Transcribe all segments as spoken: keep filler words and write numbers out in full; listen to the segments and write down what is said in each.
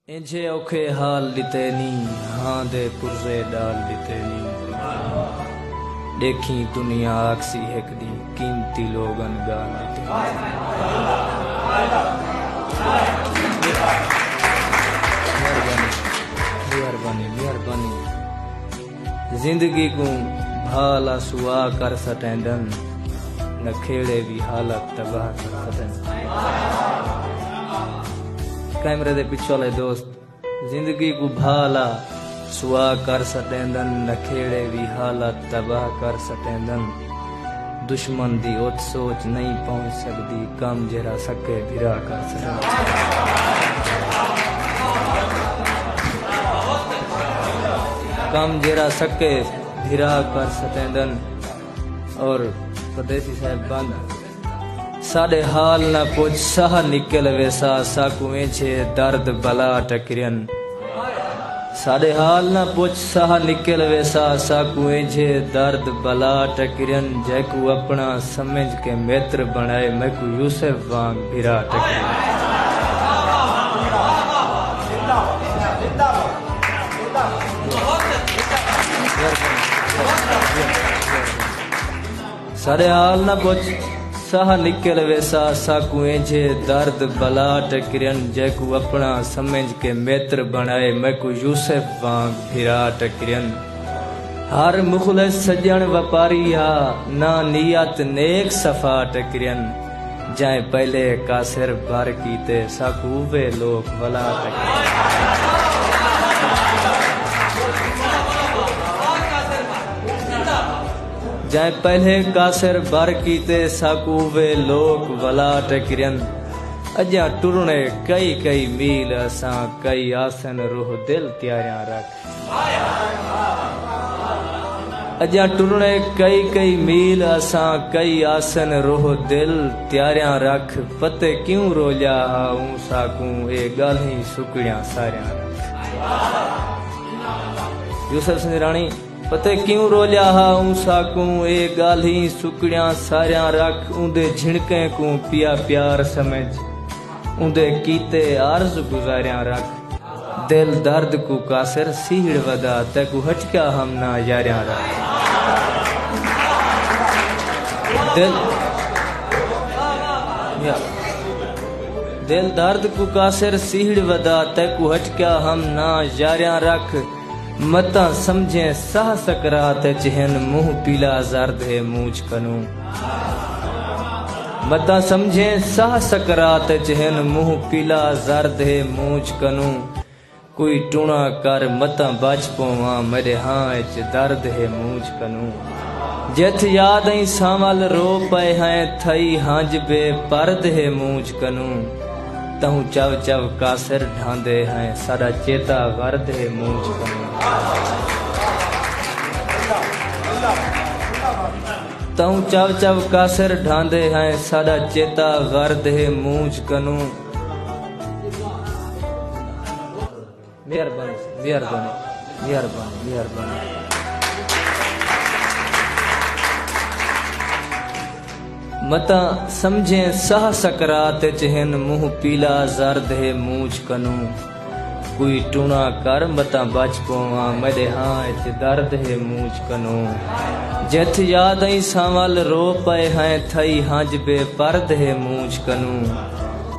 اینجھے اوکھے حال ݙتے نی، ہاں دے پرزے ݙال ݙتے نی۔ ݙیکھیں دنیا آکھسی ہک ݙینہہ، قیمتی لوگن ڳال ݙتے نی۔ مہربانی، مہربانی، مہربانی۔ زندگی کوں بھا لا سوا کر سٹیندن، نکھیڑے وی حالت تباہ کر سٹیندن۔ کیمرے دے پچھوں والے دوست، زندگی کوں بھا لا سوا کر سٹیندن، نکھیڑے وی حالت تباہ کر سٹیندن۔ دشمن دی ات سوچ نئیں پہنچ سڳدی، کم جیڑھا سکے بھرا کر سڳدی۔ کم جیڑھا سکے بھرا کر سٹیندن۔ اور پردیسی صاحب بند۔ ساݙے حال نہ پچھ ساہ نکل ویسا، ساکوں اینجھے درد بلا ٹکرین۔ ساݙے حال نہ پچھ ساہ نکل ویسا، ساکوں اینجھے درد بلا ٹکرین۔ جیکوں اپݨا سمجھ کے متر بݨائے، میکوں یوسف وانگ بھرا ٹکرین۔ ساݙے حال نہ پچھ ساہ نکل ویسا، ساکوں اینجھے درد بلا ٹکرین۔ جیکوں اپݨا سمجھ کے متر بݨائے، میکوں یوسف وانگ بھرا ٹکرین۔ ہر مخلص سڄݨ وپاری ہا، نہ نیت نیک صفا ٹکرین۔ جئیں پہلے قاصر بر کیتے، ساکوں اوہے لوک ولا ٹکرین۔ جئیں پہلے قاصر بر کیتے، ساکوں اوہے لوک ولا ٹکرین۔ اڄاں ٹرݨے کئی کئی میل اساں، کئی آسن روح دل تیاریاں رکھ۔ اڄاں ٹرݨے کئی کئی میل اساں، کئی آسن روح دل تیاریاں رکھ۔ پتے کیوں رولیا ہا اوں ساکوں، اے ڳالھیں سکڑیاں ساریاں رکھ۔ یوسف سنجراݨی۔ پتے کیوں رولیا ہا اوں ساکوں، اے ڳالھیں سکڑیاں ساریاں رکھ۔ اوندے جھنکیں کوں پیا پیار سمجھ، اوندے کیتے عرض گزاریاں رکھ۔ دل درد کوں قاصر سیہڑ ودا، تیکوں ہٹکیا ہم نہ یاریاں رکھ۔ دل، یا، دل درد کوں قاصر سیہڑ ودا، تیکوں ہٹکیا ہم نہ یاریاں رکھ۔ متاں سمجھیں ساہ سکرات اچ ہن، منہ پیلا زرد ہے مونجھ کنوں۔ متاں سمجھیں ساہ سکرات اچ ہن، منہ پیلا زرد ہے مونجھ کنوں۔ کوئی ٹوݨا کر متاں بچ پوواں، میݙے ہاں اچ درد ہے مونجھ کنوں۔ جتھ یاد ایں سانول رو پئے ہیں، تھئی ہنج بے پرد ہے مونجھ کنوں۔ تہوں چو چو قاصر ڈھاندے ہیں، ساݙا چیتا غرد ہے مونجھ کنوں۔ تہوں چو چو قاصر ڈھاندے ہیں، ساݙا چیتا غرد ہے مونجھ کنوں۔ مہربانی، مہربانی، مہربانی، مہربانی۔ متاں سمجھیں ساہ سکرات اچ ہن، منہ پیلا زرد ہے مونجھ کنوں۔ کوئی ٹوݨا کر متاں بچ پوواں، میݙے ہاں اچ درد ہے مونجھ کنوں۔ جتھ یاد ایں سانول رو پئے ہیں، تھئی ہنج بے پرد ہے مونجھ کنوں۔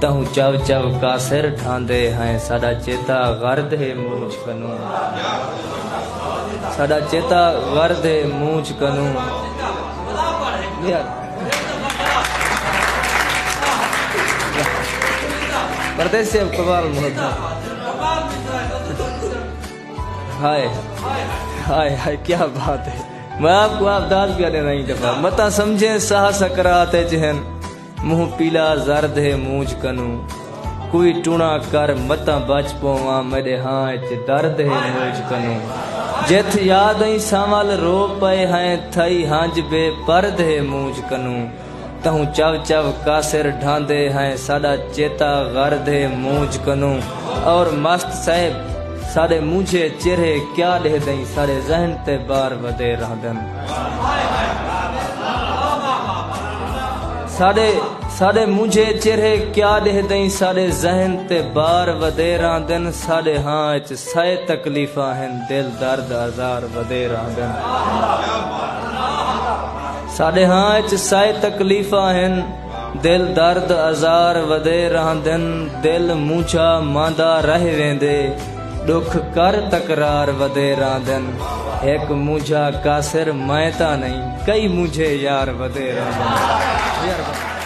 تہوں چو چو قاصر ڈھاندے ہیں، ساݙا چیتا غرد ہے مونجھ کنوں۔ ساݙا چیتا غرد ہے مونجھ کنوں۔ یار۔ پردیسی کمال محبت۔ ہائے۔ ہائے، ہائے، کیا بات ہے۔ میں آپ کو آپ داد پیا ݙینا ایں دفعہ۔ متاں سمجھیں ساہ سکرات اچ ہن۔ منہ پیلا زرد ہے مونجھ کنوں۔ کوئی ٹوݨا کر متاں بچ پوواں، میݙے ہاں اچ درد ہے مونجھ کنوں۔ جتھ یاد ایں سانول رو پئے ہیں، تھئی ہنج بے پرد ہے مونجھ کنوں۔ تہوں چو چو قاصر ڈھاندے ہیں، ساݙا چیتا غرد ہے مونجھ کنوں۔ اور مست صاحب، ساݙے مونجھے چہرے کیا ݙیہدئیں، ساݙے ذہن تے بار ودے رہندن۔ ساݙے، ساݙے مونجھے چہرے کیا ݙیہدئیں، ساݙے ذہن تے بار ودے رہندن۔ ساݙے ہاں اچ سائے تکلیفاں ہن، دل درد آزار ودے رہندن۔ ساݙے ہاں اچ سائے تکلیفاں ہن، دل درد آزار ودے رہندن۔ دل مونجھا ماندا رہ ویندے، ݙکھ کر تکرار ودے رہندن۔ ہک مونجھا قاصر میں تاں نئیں، کئی مونجھے یار ودے رہندن۔